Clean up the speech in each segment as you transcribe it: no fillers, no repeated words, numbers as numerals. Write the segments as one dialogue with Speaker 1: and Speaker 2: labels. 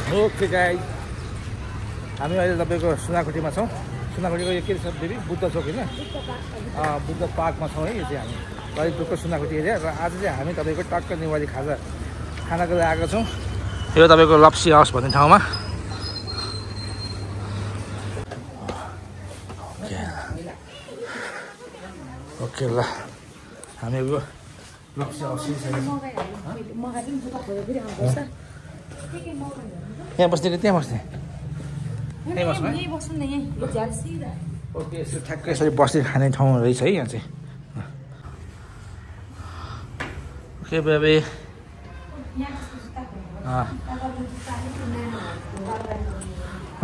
Speaker 1: Okay guys हामी अहिले तपाईको सुनाखुटीमा छौँ सुनाखुटीको यो के छ देवी बुद्ध चौक हैन बुद्ध पार्कमा छौँ है यो चाहिँ हामी अहिले दुःख सुनाखुटी एरिया र आज चाहिँ हामी तपाईको टक्क नेवारी खाजा खानाको लागि आएको छौँ यो तपाईको लप्सी हाउस भन्ने ठाउँमा ओके ल हामी यो लप्सी हाउस यहाँ बस्ने कि त्यहाँ बस्ने ओके यसो ठ्याक्कै यसरी बस्दै खाने ठाउँ रहेछ है यहाँ चाहिँ ओके बेबी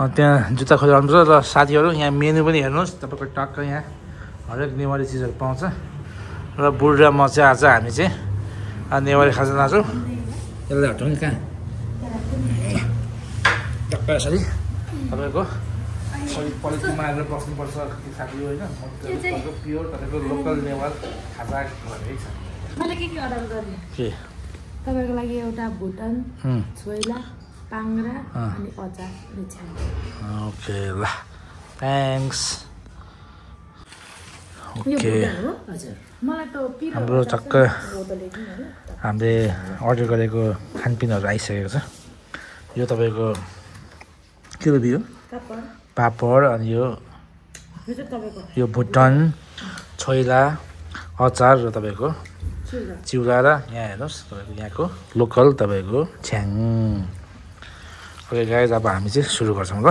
Speaker 1: त्यहाँ जुत्ता खोजेर आउनुपर्छ र साथीहरू यहाँ मेनु पनि हेर्नुहोस् तपाईँको टक्क यहाँ हरेक नेवारी चिजहरू पाउँछ र बुढ र म चाहिँ आज हामी चाहिँ नेवारी खाजा लान्छौँ यसलाई हटाउँ नि कहाँ टक्क यसरी तपाईँको पलिथी मारेर बस्नुपर्छ साथी होइन प्योर तपाईँको लोकल नेवार खाजा भनेकै छ
Speaker 2: मैले के अर्डर गर्ने
Speaker 1: के
Speaker 2: तपाईको लागि एउटा भुटन छोइला पाङ्ग्रा अनि अचार र छ्याङ
Speaker 1: ओके ल थ्याङ्क्स ओके
Speaker 2: मलाई त पिरो
Speaker 1: हाम्रो टक्क हामीले अर्डर गरेको खानपिनहरू आइसकेको छ यो तपाईँको के हो दियो पापड अनि यो भुटन छोइला अचार र तपाईँको चिउरा र यहाँ हेर्नुहोस् तपाईँको यहाँको लोकल तपाईँको छ्याङ ओके गाइज अब हामी चाहिँ सुरु गर्छौँ ल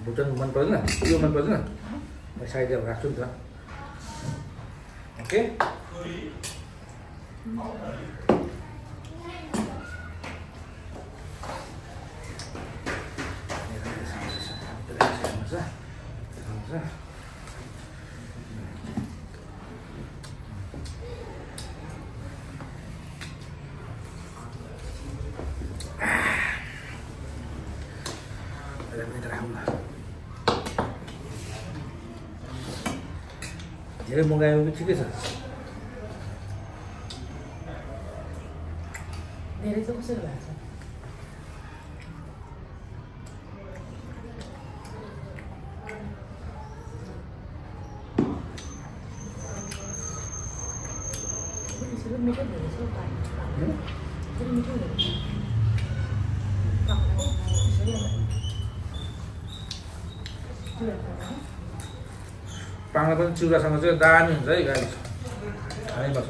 Speaker 1: भुटन मन पर्दैन यो मन पर्दैन म साइडमा राख्छु नि त ओके धेरै मगायो भने ठिकै छ
Speaker 2: धेरै चाहिँ कसरी भएको छ मिठो धेरै छ मिठो
Speaker 1: पाङ्ग्रा पनि चिउरासँग चाहिँ दामी हुन्छ है गाडी खानैपर्छ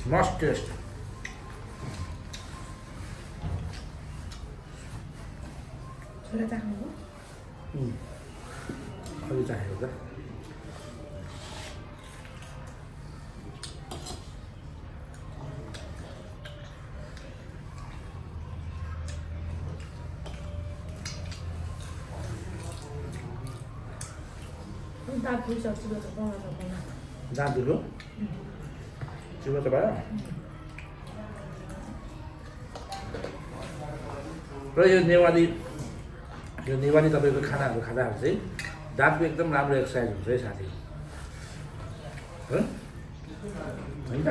Speaker 1: मस्ट टेस्ट
Speaker 2: छोरा चाख्नु
Speaker 1: अलि चाहेको त
Speaker 2: दाँत फुलिसक्छु
Speaker 1: दाँत दुलो चिउरा त भयो र यो नेवारी तपाईँको खानाहरू खाँदाहरू चाहिँ दाँतको एकदम राम्रो एक्सर्साइज हुन्छ है साथी होइन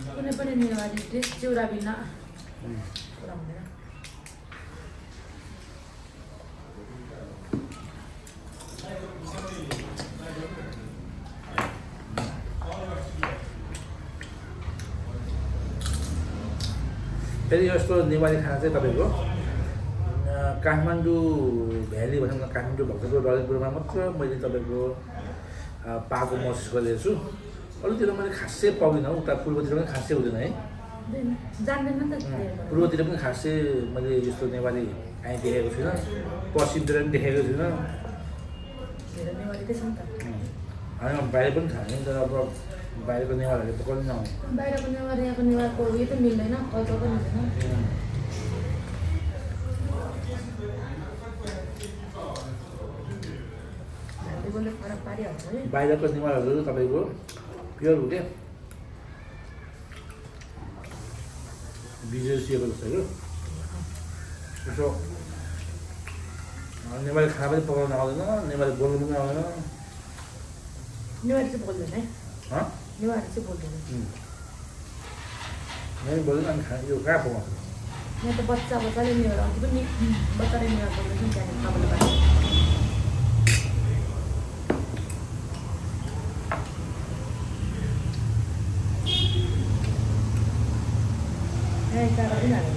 Speaker 2: कुनै पनि नेवारी डिस चिउरा बिना पुरा हुँदैन
Speaker 1: फेरि यस्तो नेवारी खाना चाहिँ तपाईँको काठमाडौँ भ्याली भनौँ न काठमाडौँ भक्तपुर ललितपुरमा मात्र मैले तपाईँको पाएको महसुस गरेको छु अरूतिर मैले खासै पाउँदिनँ उता पूर्वतिर पनि खासै हुँदैन है पूर्वतिर पनि खासै मैले यस्तो नेवारी काहीँ देखेको छुइनँ पश्चिमतिर पनि देखेको छुइनँ हामी बाहिर पनि खाने तर अब बाहिरको नेवारहरूले पकाउनु नआउने
Speaker 2: बाहिरको नेवार यहाँको नेवारको उयो त मिल्दैन कल्चर पनि मिल्दैन
Speaker 1: बाहिरको नेवारहरू तपाईँको प्योर हो क्या बिर्सिएको जस्तो हो यसो नेपाली खाना पनि पकाउन आउँदैन नेपाली बोल्नु पनि आउँदैन
Speaker 2: नेवारी चाहिँ बोल्दैन है नेवारी चाहिँ बोल्दैन
Speaker 1: नेपाली बोल्दैन अनि खाना यो कहाँ पकाउँछ
Speaker 2: यहाँ त बच्चाले नेवार आउँछ पनि बच्चाले नेवार बोल्दैन त्यहाँनिर तपाईँले बाटो चारा पनि हाल्यो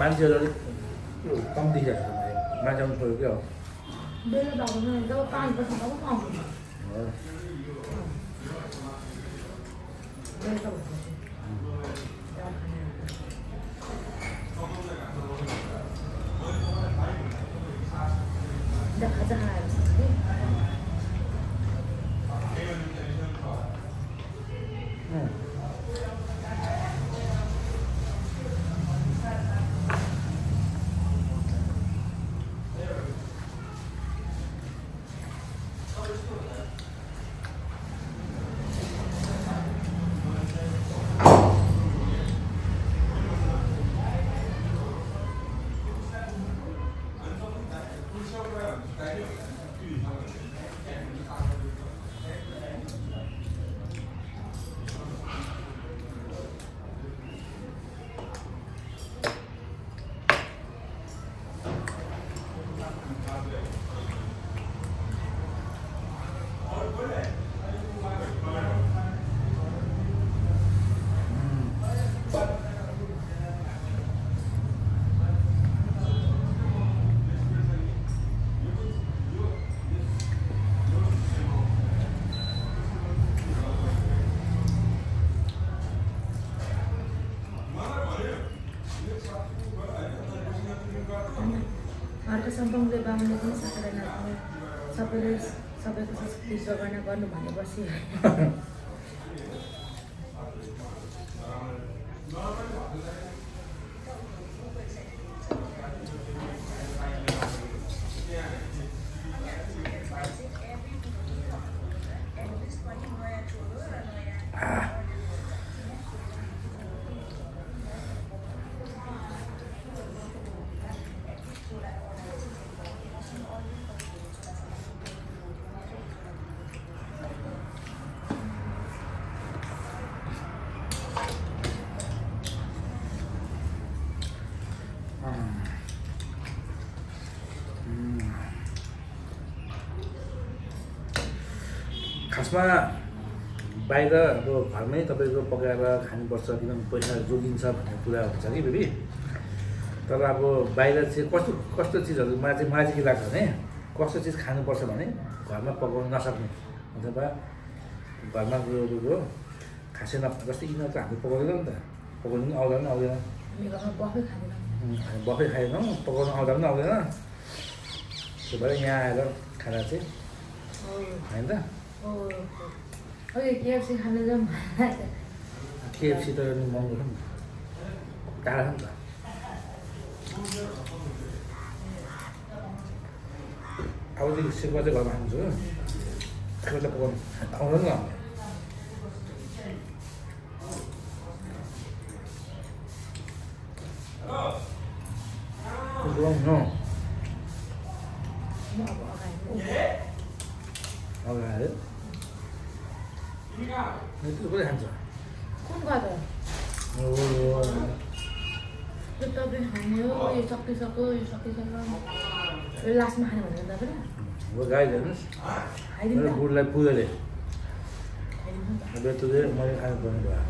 Speaker 2: मान्छेहरू अलिक कम देखिरहेको छ मान्छे आउनु छोड्यो क्या हो बेला भएको जब 5 बजी तब पाउँछ अर्को सम्पङ्गले बाहुनले पनि सबैलाई नाच्ने सबैको संस्कृति जगर्ना गर्नु भनेपछि
Speaker 1: खासमा बाहिर अब घरमै तपाईँको पकाएर खानुपर्छ किनभने पैसा जोगिन्छ भन्ने कुरा हुन्छ कि बेबी तर अब बाहिर चाहिँ कस्तो चिजहरू मलाई चाहिँ के लाग्छ भने कस्तो चिज खानुपर्छ भने घरमा पकाउन नसक्ने अथवा घरमा गयो खासै जस्तै किन त हामी पकाउँदैनौँ नि त पकाउनु पनि आउँदैन बफै खाएनौँ पकाउनु आउँदा पनि आउँदैन त्यो भएर यहाँ आएर खाना चाहिँ होइन त
Speaker 2: केएफसी खानु जाउँ
Speaker 1: केएफसी त महँगो छ नि टाढा छ नि त अबदेखि सेवा चाहिँ घरमा खान्छु सेवा त पकाउनु आउँदैन अगाडि त्यो कसले खान्छ
Speaker 2: कुन गएर यो तपाईँ खाने हो यो सकिसक्यो यो लास्टमा खाने भनेर तपाईँ
Speaker 1: अब गाई हेर्नुहोस् मेरो बुढलाई पुगेले बेतुले मैले खानु पर्ने भयो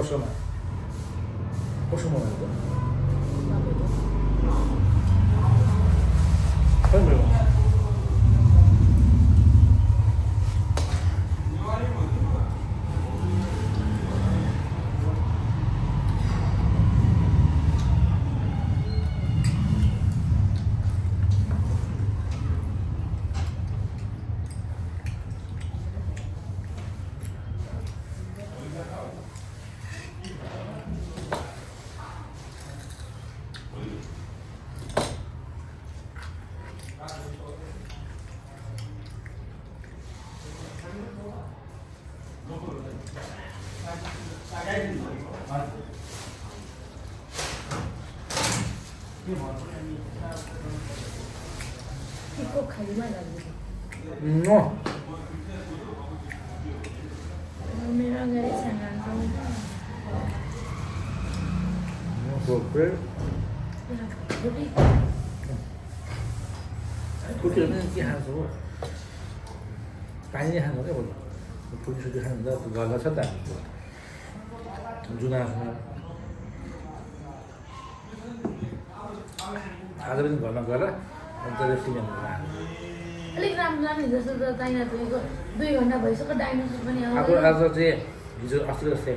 Speaker 2: वर्षमा कसो मनाएको खै मेरो
Speaker 3: Kiko kalima lagi.
Speaker 2: No.
Speaker 3: Mira garis sangan tahu.
Speaker 2: No proper.
Speaker 3: Jadi
Speaker 2: 그렇게는 하면서 많이 하는 거야 뭐 분수도 하는데 그거가 쳤다 누나 아들은 거만 거라 언제를 쓰면
Speaker 3: अलिक राम्रो राम्रो जस्तो त चाहिन तुइको 2 घण्टा भइसक्यो डाइनोसर पनि
Speaker 2: अब आज चाहिँ हिजो अस्ति जस्तै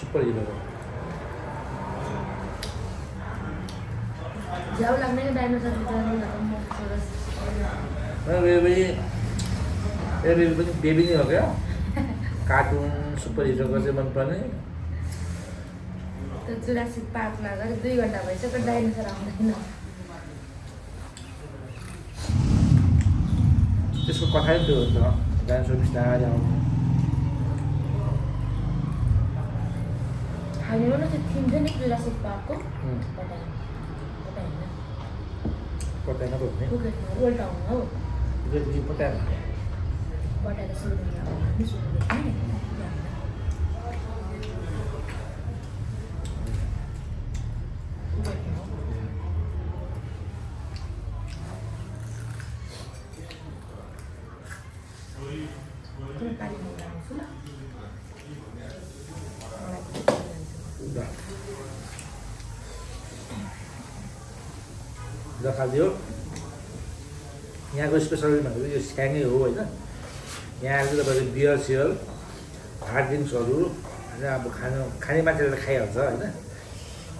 Speaker 2: सुपर हिरोको
Speaker 3: झ्याउ लाग्ने डाइनोसर
Speaker 2: बेबी पनि बेबी नै हो क्या कार्टुन सुपर हिरोको चाहिँ मनपर्ने
Speaker 3: त्यो जुरासिक पार्कमा गएर 2 घण्टा भइसक्यो डाइनोसर आउँदैन
Speaker 2: त्यसको कथा नि त्यो हो त डाइनोसर बिस्तारै आउने
Speaker 3: हामीमा न त्यो थिम छ नि जुरासिक पार्कको
Speaker 2: पटाएन पो भने
Speaker 3: पुकेटमा ओल्ड टाउन हो
Speaker 2: पटाएन
Speaker 3: बटाएर सुरु गर्ने सुरु गर्ने
Speaker 2: खालिदियो यहाँको स्पेसल भनेको यो स्याङै हो होइन यहाँ चाहिँ तपाईँको बियर सियर हार्ड ड्रिङ्क्सहरू होइन अब खाने मान्छेले खाइहाल्छ होइन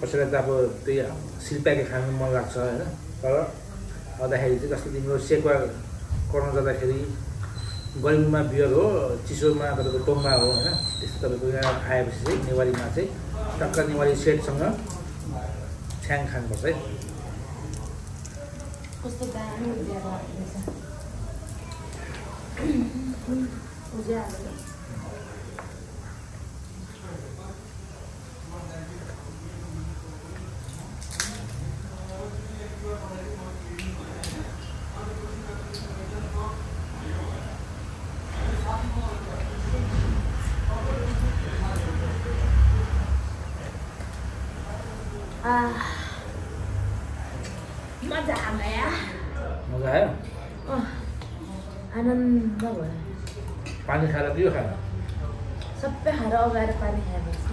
Speaker 2: कसैलाई त अब त्यही सिलप्याके खानु मन लाग्छ होइन तर आउँदाखेरि चाहिँ जस्तो तिम्रो सेकुवा गर्न जाँदाखेरि गर्मीमा बियर हो चिसोमा तपाईँको टोङ्बा हो होइन त्यस्तो तपाईँको यहाँ आएपछि चाहिँ नेवारीमा चाहिँ टक्क नेवारी सेटसँग छ्याङ खानुपर्छ है
Speaker 3: कस्तो दामी उज्यालो रहेछ उज्यालो मजा आयो
Speaker 2: मजा आयो
Speaker 3: आनन्द भयो
Speaker 2: पानी खाएर के खाएर
Speaker 3: सबै खाएर अगाएर पानी खाएपछि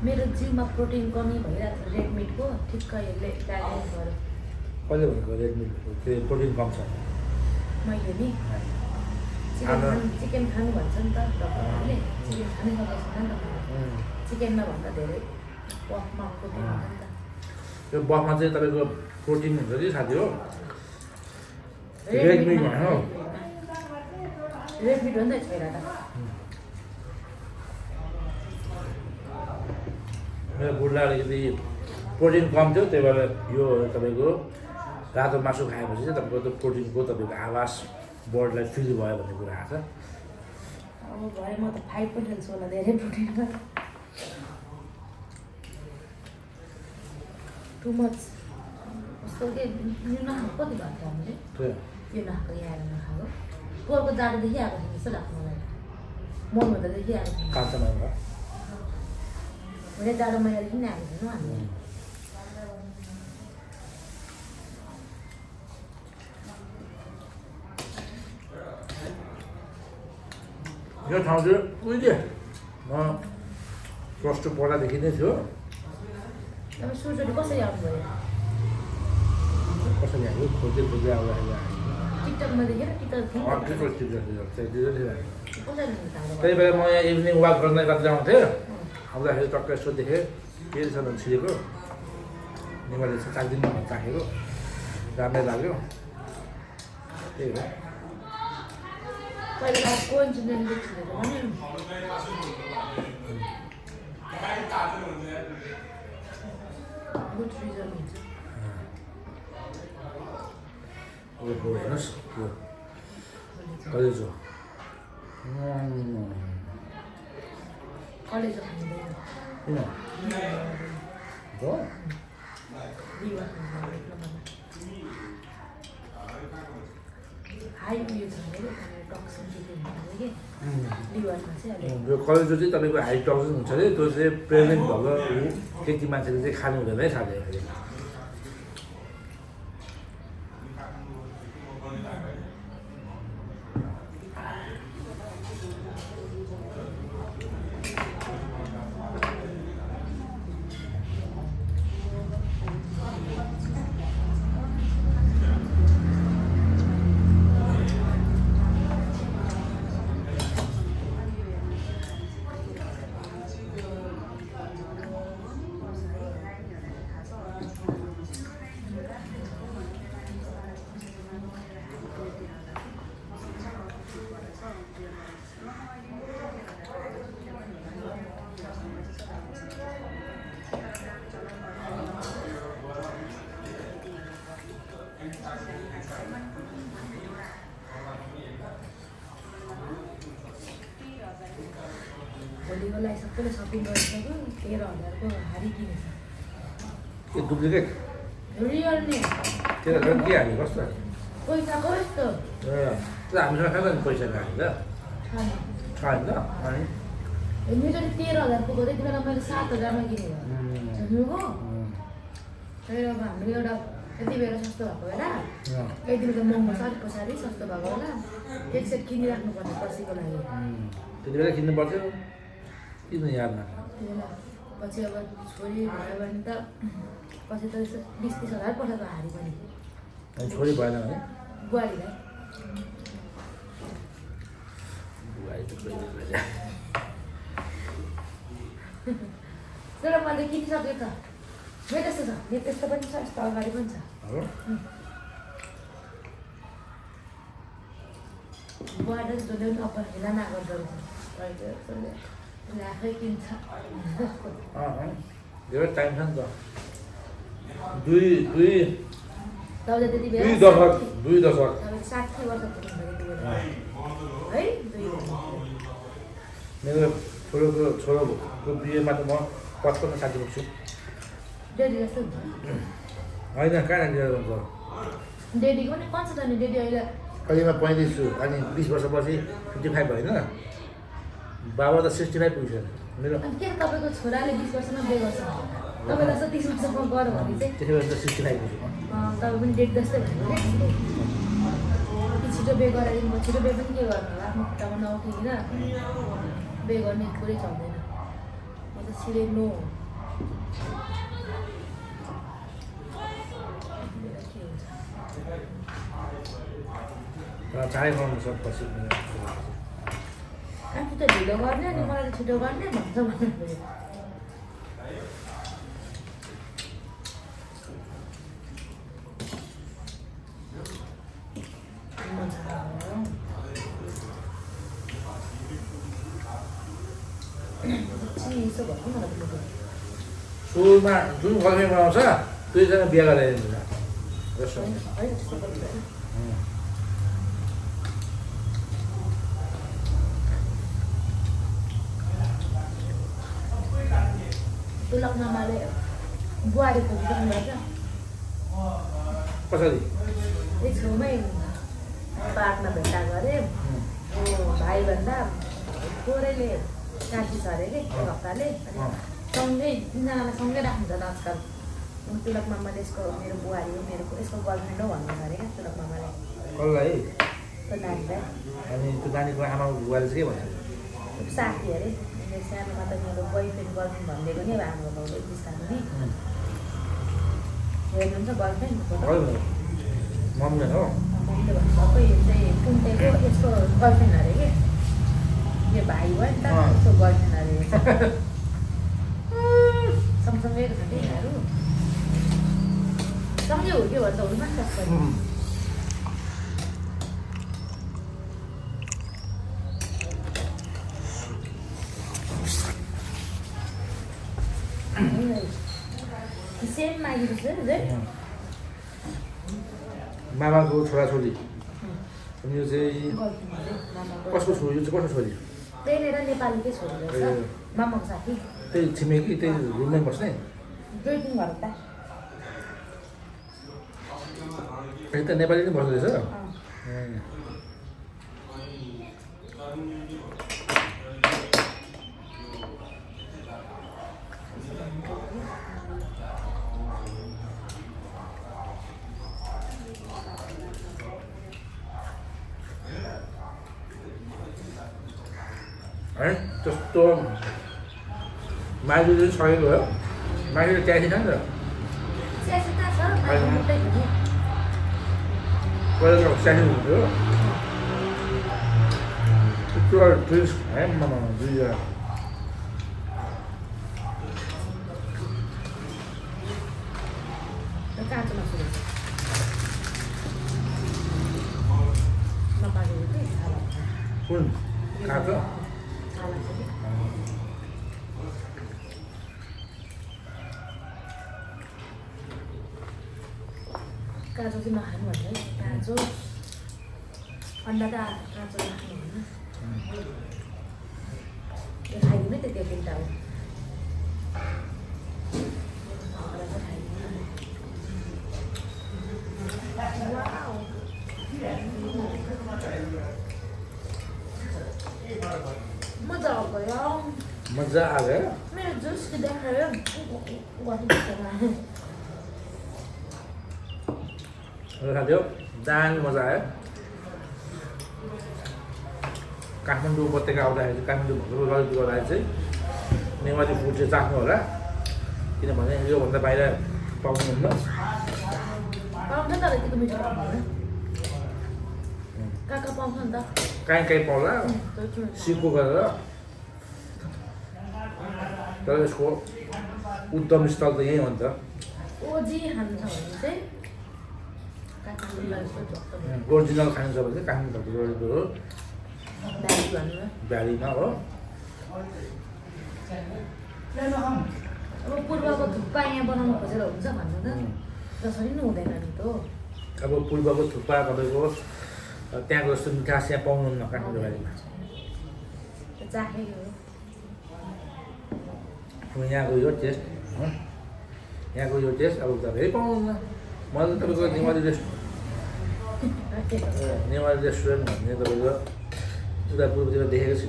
Speaker 3: मेरो जिउमा प्रोटिन कमी भइरहेको थियो रेड मिटको ठिक्क यसले ब्यालेन्स गर्यो
Speaker 2: कहिले भनेको रेड मिट त्यो प्रोटिन कम छ
Speaker 3: मैले नि चिकन खानु भन्छ नि त डक्टरहरूले चिकन खानु सकेको छैन नि त चिकनमा भन्दा धेरै पफमा प्रोटिन हुन्छ नि त
Speaker 2: यो बफमा चाहिँ तपाईँको प्रोटिन हुन्छ कि साथी हो रेड मिट भन्नु
Speaker 3: रेड मिट हो नि त छोरा त
Speaker 2: मेरो बुढ्ला अलिकति प्रोटिन कम थियो त्यही भएर यो तपाईँको रातो मासु खाएपछि चाहिँ तपाईँको त्यो प्रोटिनको तपाईँको आवाज बडीलाई फिल भयो भन्ने कुरा आएको छ
Speaker 3: अब भरे म त 5 पनि खेल्छु होला धेरै प्रोटिनमा टु मच कस्तो के यो नखाएको कति भएको थियो हामीले यो नखाएको यहाँ आएर नखाएको पोहोरको जाडोदेखि आएको थियो जस्तो लाग्छ मलाई मन हुँदादेखि आएको थियो
Speaker 2: काँचो नभएर
Speaker 3: मैले जाडो महिनादेखि नै आएको थिएन हामी
Speaker 2: यो ठाउँ चाहिँ उहिले म +2 पढ्दादेखि नै थियो
Speaker 3: अब सुरजोली कसरी आउनुभयो
Speaker 2: कसरी आयो खोज्दै खोज्दै आउँदाखेरि
Speaker 3: टिकटकमा देखेर टिकटक
Speaker 2: त्यही बेला म यहाँ इभिनिङ वाक गर्न गर्दै आउँथेँ आउँदाखेरि टक्कै यसो देखेँ के छ भने छिरेको नेपाली चाहिँ चाख्दिनँ भनेर चाखेको राम्रै लाग्यो त्यही हो
Speaker 3: पहिला कोइन्सिडेन्टली छिरेको पनि गुड रिजन हुन्छ
Speaker 2: हेर्नुहोस् त्यो कलेजो
Speaker 3: कलेजो खाँदैन
Speaker 2: किन हो
Speaker 3: हाई उयो छ अरे टक्सिन के लिभरमा चाहिँ
Speaker 2: यो कलेजो चाहिँ तपाईँको हाई टक्सिन हुन्छ अरे त्यो चाहिँ प्रेग्नेन्ट भएको केटी मान्छेले चाहिँ खानु हुँदैन है खाँदै फेरि
Speaker 3: भोलिको लागि सबैले सपिङ गरिसक्यो 13,000को हारी किनेछ
Speaker 2: यो डुप्लिकेट
Speaker 3: रियल नि
Speaker 2: 13,000 के हाल्यो कस्तो
Speaker 3: पैसाको यस्तो
Speaker 2: हामीसँग खाएको नि पैसा हाल्यो त छैन अनि
Speaker 3: मेरो चाहिँ 13,000को गयो त्यति बेला मैले 7,000मा किनेको हो तर अब हामीले एउटा यति बेला सस्तो भएको बेला एक दिनको महँगो छ अलिक पछाडि सस्तो भएको बेला एक सेट किनिराख्नु पर्ने पछिको लागि
Speaker 2: त्यति बेला किन्नु पर्थ्यो किन यादमा
Speaker 3: पछि अब छोरी भयो भने त पछि त 20-30,000 पठाएको हारी पनि
Speaker 2: छोरी भएन भने
Speaker 3: बुहारीलाई तर मैले किनिसकेँ त मेरो त्यस्तो छ मेरो त्यस्तो पनि छ यस्तो अगाडि पनि छ बुहारी जसले पनि अपरेला नगर्दो रहेछ आफै किन्छ
Speaker 2: धेरै टाइम छ नि त दुई
Speaker 3: त्यति बेला
Speaker 2: 2 दशक
Speaker 3: 60 वर्ष पुग्नुभयो है
Speaker 2: मेरो छोरोको बिहेमा त म 55-60 पुग्छु
Speaker 3: डेडी जस्तो हुन्छ
Speaker 2: होइन कहाँ हुन्छ
Speaker 3: डेडीको पनि कन्छ त नि डेडी अहिले
Speaker 2: कहिलेमा 35 छु अनि 20 वर्षपछि 55 भएन बाबा त 65 पुग्छ मेरो
Speaker 3: अनि के तपाईँको छोराले 20 वर्षमा बिहे गर्छ तपाईँ जस्तो 30 वर्षमा गऱ्यो भने चाहिँ
Speaker 2: त्यसै बेला त 65 पुग्छु
Speaker 3: तपाईँ पनि डेट जस्तै भन्नु छिटो बिहे गराइदिनु छिटो बिहे पनि के गर्नु आफ्नो खुट्टामा नउठिकन बिहे गर्ने कुरै चल्दैन म त सिधै नो
Speaker 2: चाँडै गर्नु सक्छ पछि
Speaker 3: आफू त ढिलो गर्ने अनि मलाई त छिटो गर्ने भन्छ भन्नु
Speaker 2: सुरुमा जुन गर्लफ्रेन्ड बनाउँछ दुईजना बिहा गराइदिन्छ
Speaker 3: तुलक मामाले बुहारी खोजिसक्नु भएको
Speaker 2: कसरी
Speaker 3: त्यही छेउमै पार्कमा भेट्टा गऱ्यो भाइभन्दा थोरैले काटी छ अरे कि एक हप्ताले अनि सँगै तिनजनालाई सँगै राख्नुहुन्छ त आजकल तुलक मामाले यसको मेरो बुहारी हो मेरो यसको गर्लफ्रेन्ड हो भन्नुहुन्छ अरे क्या तुलक मामाले
Speaker 2: कसलाई
Speaker 3: त्यो नानीलाई
Speaker 2: अनि त्यो नानीको आमा बुहारी चाहिँ के भन्छ
Speaker 3: साथी अरे सानोमा त मेरो बोयफ्रेन्ड गर्नु भनिदिएको नि हाम्रो बाउले बिस्तारो नि हेर्नुहुन्छ बोयफ्रेन्ड
Speaker 2: मम्मी हो
Speaker 3: मम्मीले भन्नुभएको यो चाहिँ कुन्टेको यसको गर्लफ्रेन्ड अरे कि यो भाइ भयो नि त यसको गर्लफ्रेन्ड अरे सँगसँगै छ कि यिनीहरू सँगै हो कि भन्दा हुनु पनि सक्छ सेम मागी जस्तो
Speaker 2: मामाको छोराछोरी अनि यो चाहिँ कसको छोरी यो चाहिँ कसको छोरी
Speaker 3: त्यहीँनिर नेपालीकै छोरी रहेछ मामाको साथी
Speaker 2: त्यही छिमेकी त्यही रुममै बस्ने
Speaker 3: ड्रिङ्किङ घर त
Speaker 2: त नेपाली नै बस्दो रहेछ है त्यस्तो माइजूले सकेको हो माइजूले ट्याक्सी छ नि त पहिला त स्यासी हुन्थ्यो त्यस्तो ड्रिङ्क्स है दुईजना कुन काँचो
Speaker 3: काँचो चाहिँ नखानु भन्नु है काँचो अन्डा त काँचो नखानु भन्नु त्यो खाइदिनु है त्यो तिनवटा हो मजा आयो
Speaker 2: मजा आ गयो
Speaker 3: मेरो जुस देखायो
Speaker 2: खाथ्यो दामी मजा आयो काठमाडौँ उपत्यका आउँदाखेरि चाहिँ काठमाडौँ भक्तपुर ललित गर्दाखेरि चाहिँ नेवारी फुड चाहिँ चाख्नु होला किनभने योभन्दा बाहिर पाउनुहुन्न
Speaker 3: पाउँछ तर यतिको मिठो पाउँदैन कहाँ पाउँछ नि त
Speaker 2: काहीँ काहीँ पाउला सिको गरेर तर यसको उत्तम स्थल त यहीँ हो नि त
Speaker 3: ओजी खान्छ भने चाहिँ
Speaker 2: ओरिजिनल खानु छ भने चाहिँ काठमाडौँ भक्तपुर भ्यालीमा हो
Speaker 3: अब पूर्वको थुक्पा यहाँ बनाउनु खोजेर हुन्छ भन्नु त जसरी पनि हुँदैन नि त
Speaker 2: अब पूर्वको थुक्पा तपाईँको त्यहाँको जस्तो मिठास यहाँ पाउनुहुन्न काठमाडौँ भ्यालीमा
Speaker 3: चाखेको
Speaker 2: हो यहाँको यो टेस्ट यहाँको यो टेस्ट अब तपाईँ पाउनुहुन्न मैले तपाईँको नेवारी रेस्टुरेन्ट भन्ने तपाईँको उता पूर्वतिर देखेको छु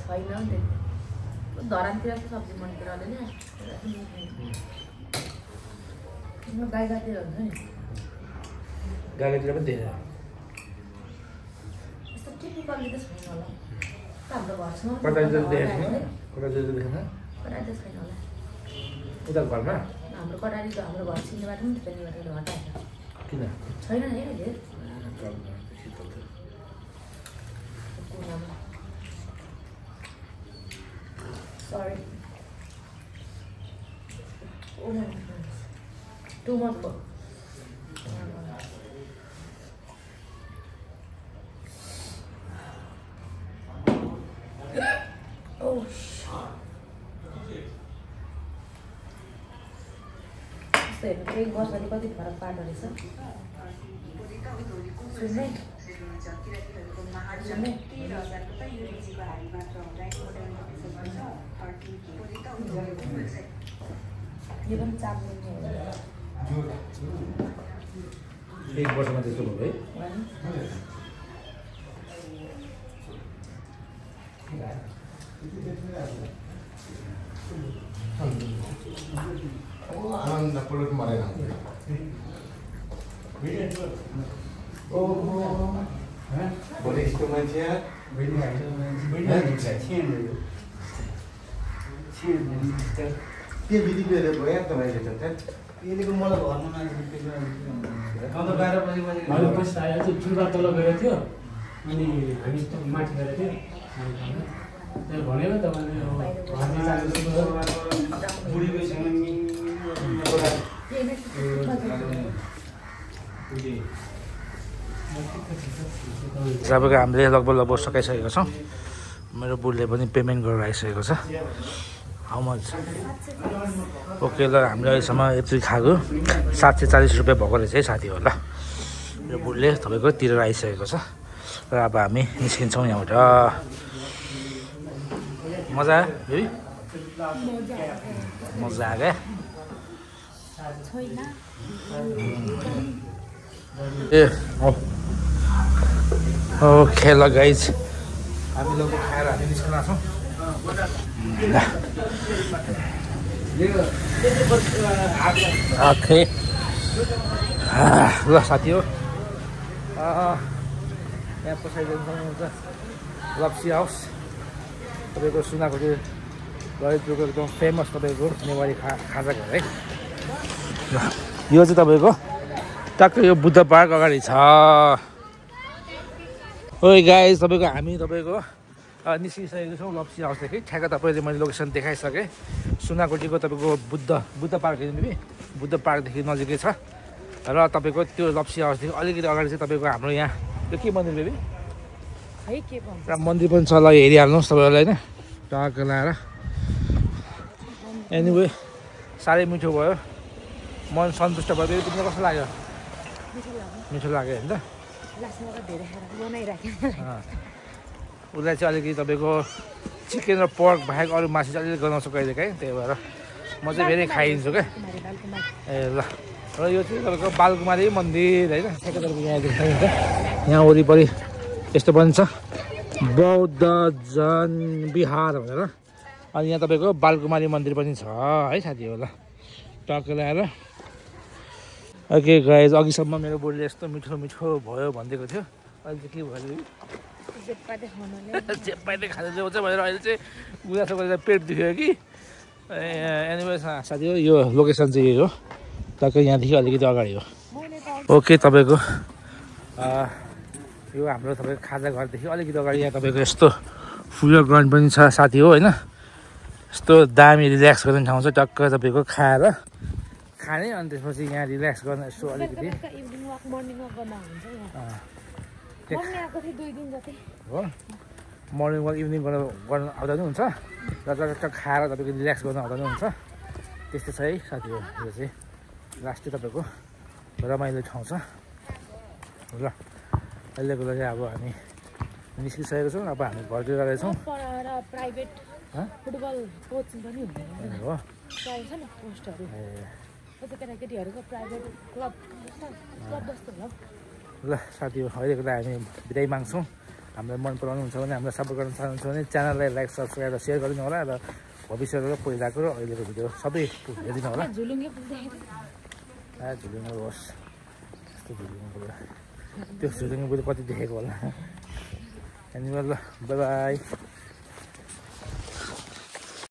Speaker 3: छैन धरानतिर सब्जी मनतिर गाईतिर हुन्छ नि
Speaker 2: गाईतिर पनि देखेर
Speaker 3: यस्तो टिपिकल्ली त छैन होला हाम्रो घरसँग
Speaker 2: कतातिर देखेको छैन कतातिर देखेन
Speaker 3: कटारी त छैन होला
Speaker 2: उता घरमा
Speaker 3: हाम्रो कटारी त हाम्रो घर सिनेबाट पनि पेनीबाट हटाएको
Speaker 2: किन
Speaker 3: छैन नि अहिले Sorry. Oh my goodness. Too much work. Oh shit. एक वर्षले कति फरक पार्दो रहेछ सुन्नै यो पनि चाप्ने
Speaker 2: एक वर्षमा त्यस्तो भयो
Speaker 4: Anda pulut kemarin. Oh, boleh instrumen saya. Boleh bisa 10 dulu. त्यो विधि हेरेर भयो तपाईँले त
Speaker 5: यतिको मलाई घरमा नआएको पैसा आयो चाहिँ चुल्हा तल गएको थियो अनि हामी माथि गएको थियो त्यहाँ भनेको
Speaker 1: तपाईँको हामीले लगभग सकाइसकेको छौँ मेरो बुढीले पनि पेमेन्ट गरेर आइसकेको छ हाउ मच ओके ल हामीले अहिलेसम्म यति खाएको 740 रुपियाँ भएको रहेछ है साथी होला मेरो बुढीले तपाईँको तिरेर आइसकेको छ र अब हामी निस्किन्छौँ यहाँबाट मजा आयो है मजा आयो क्या ए ओके ल गाइज हामी लगभग खाएर हामी निस्कन छौँ ओके ल साथी हो यहाँ पछाडि सक्नुहुन्छ लप्सी हाउस तपाईँको सुनाखोटी ललितपुरको एकदम फेमस तपाईँको नेवारी खाजा घर है ल यो चाहिँ तपाईँको टक्कै यो बुद्ध पार्क अगाडि छ ओइ गाइज तपाईँको हामी तपाईँको निस्किसकेको छौँ लप्सी हाउसदेखि ठ्याक्क तपाईँले मैले लोकेसन देखाइसकेँ सुनाकोटीको तपाईँको बुद्ध पार्क हेर्नु बुद्ध पार्कदेखि नजिकै छ र तपाईँको त्यो लप्सी हाउसदेखि अलिकति अगाडि चाहिँ तपाईँको हाम्रो यहाँ यो के मन्दिर बेबी र मन्दिर पनि छ ल हेरिहाल्नुहोस् तपाईँहरूलाई होइन टक्क लाएर एनिवे साह्रै मिठो भयो मन सन्तुष्ट भयो बेबी तिमीलाई कस्तो लाग्यो मिठो लाग्यो होइन उसलाई चाहिँ अलिकति तपाईँको चिकन र पर्क बाहेक अरू मासु चाहिँ अलिअलि गनाउँछु कहिले काहीँ त्यही भएर म चाहिँ धेरै खाइदिन्छु क्या ए ल र यो चाहिँ तपाईँको बालकुमारी मन्दिर होइन ठ्याक्कै तपाईँको यहाँ देख्नुहुन्छ यहाँ वरिपरि यस्तो पनि छ बौद्ध जन विहार भनेर अनि यहाँ तपाईँको बालकुमारी मन्दिर पनि छ है साथी होला टक्क ल्याएर ओके गाइज अघिसम्म मेरो बुढीले यस्तो मिठो मिठो भयो भनिदिएको थियो अहिले चाहिँ के भयो जेपाइले खाँदै ल्याउँछ भनेर अहिले चाहिँ गुनासो गरेर पेट दुख्यो कि एनिवेज साथी हो यो लोकेसन चाहिँ यही हो टक्कै यहाँदेखि अलिकति अगाडि हो ओके तपाईँको यो हाम्रो तपाईँको खाजा घरदेखि अलिकति अगाडि यहाँ तपाईँको यस्तो फुलो ग्राउन्ड पनि छ साथी हो होइन यस्तो दामी रिल्याक्स गर्ने ठाउँ छ टक्क तपाईँको खाएर खाने अनि त्यसपछि यहाँ रिल्याक्स गर्न यसो अलिकति हो मर्निङ वाक इभिनिङ गर्न आउँदा पनि हुन्छ र टक्क खाएर तपाईँको रिल्याक्स गर्न आउँदा पनि हुन्छ त्यस्तो छ है साथी हो यो चाहिँ लास्टै तपाईँको रमाइलो ठाउँ छ ल अहिलेको लागि अब हामी निस्किसकेको छौँ अब हामी घरतिर जाँदैछौँ ल साथी हो अहिलेको लागि हामी बिदाई माग्छौँ हामीलाई मन पराउनुहुन्छ भने हामीलाई सपोर्ट गर्न चाहनुहुन्छ भने च्यानललाई लाइक सब्सक्राइब र सेयर गरिदिनु होला र भविष्यको पहिलाको र अहिलेको भिडियो सबै हेरिदिनु होला झुलुङ्गे होस् यस्तो झुलुङ्गे त्यो झुलुङ्गे कति देखेको होला अनि ल बाई बाई